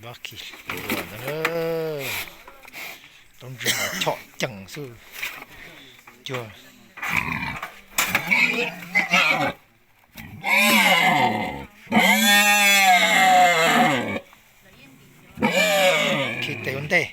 Npab khi ua ntawd, tau ntswg mas chom ceem xwb. Cuag khi tes ua ntej.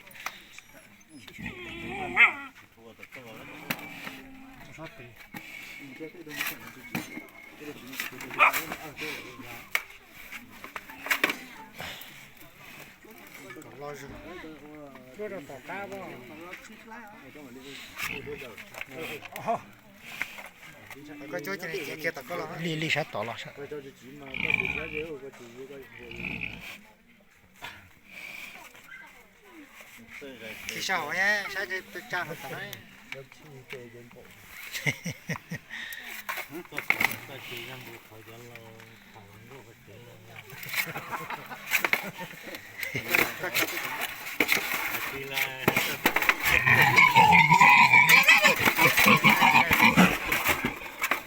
Li, li sab tod los sab. Khi sab hauv, sab pw tsa hauv tod.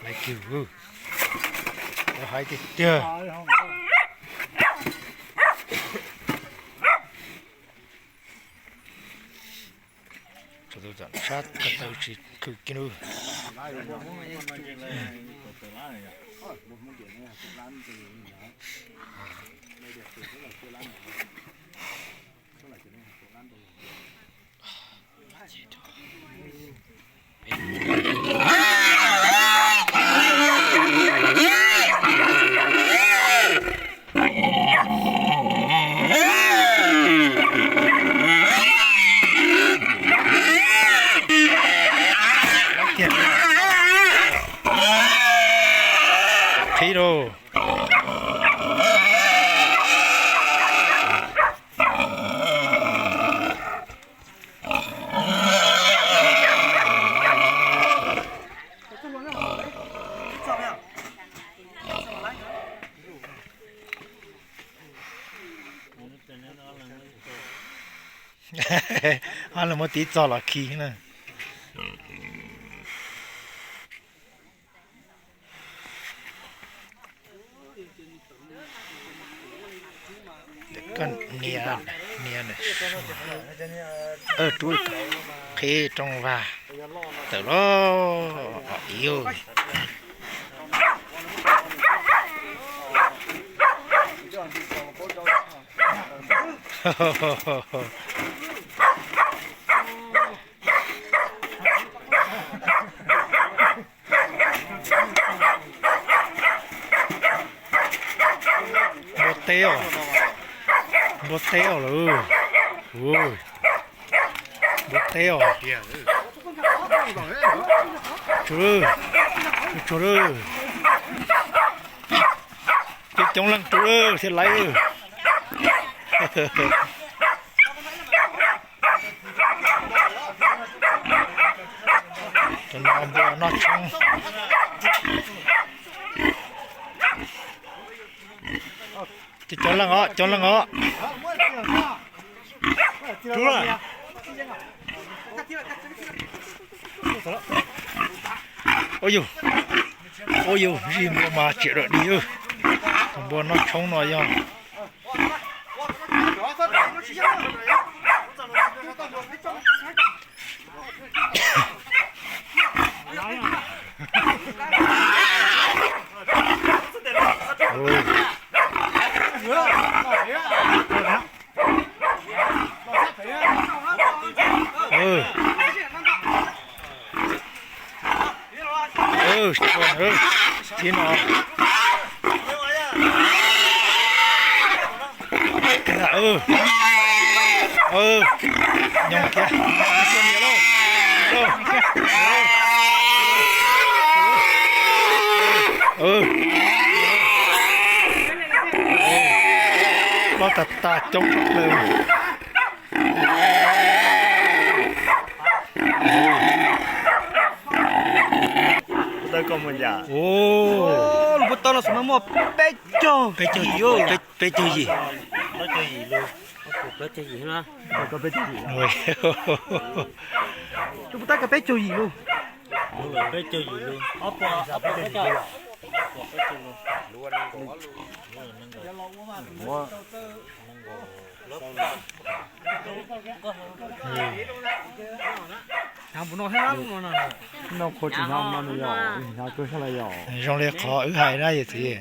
Laiv kiag, laiv hais tiag tiag. Txog tus tam sab ko taw tsis khwm kiag lub. Qhib rau. Ob leeg muab tiv txog los khi na. Koj nias, nias, rub qhib rooj vag tawm los. Iu, npua teb os, npua teb os lawm. Npua teb os. Tsuag lawm, tsuag lawm. Coob coob leej tsuag lawm thiaj laiv. Cov no npua noj tshoob. Cov leej os, cov leej os. Ua yus, ua yus, zij npua mas tsim dam dig. Tus npua noj tshoob no yog Tib no, nyob kiag. Loj tag tag coob plaws. Lub puab taub no xwb mas muaj peb caug, peb caug yim, peb caug yim. Lub puab taub kaw peb caug yim lub. Noj qhuav tsis hnyav no nws yog hnyav kawg sab lawm yog. Zoo li qhov wb hais na yawm txiv,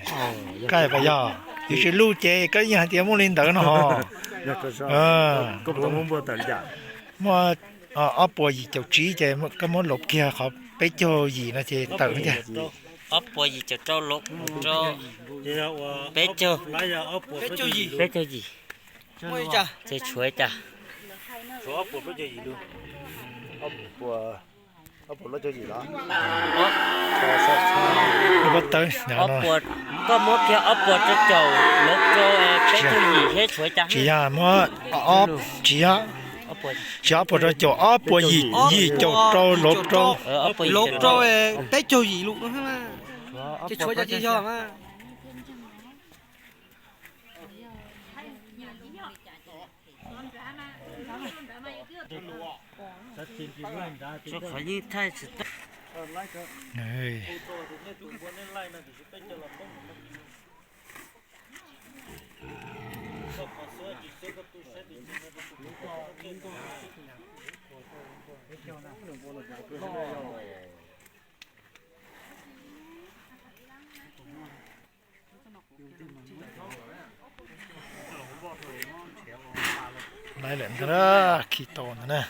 koj hais puas yog? Yus tsis luj ces koj yeej hais tias muaj li ntawd no ho. Muaj ob puas yim caum tsib ces koj muab lov kiag qhov peb caug yim no ces tawm tiag. Ob puas yim caum rau, peb caug, peb caug yim. Ces tshuav cas? Koj muab kiag ob puas rau caum lov rau peb caug yim thiab tshuav cas? Tsis yog, muab, tsis yog, tsis ob puas rau caum, ob puas yim, yim caum rau lov rau, lov rau peb caug yim lus, ces tshuav cas tsis yog mas. Laiv lawm ntag na, khi tau ntag na.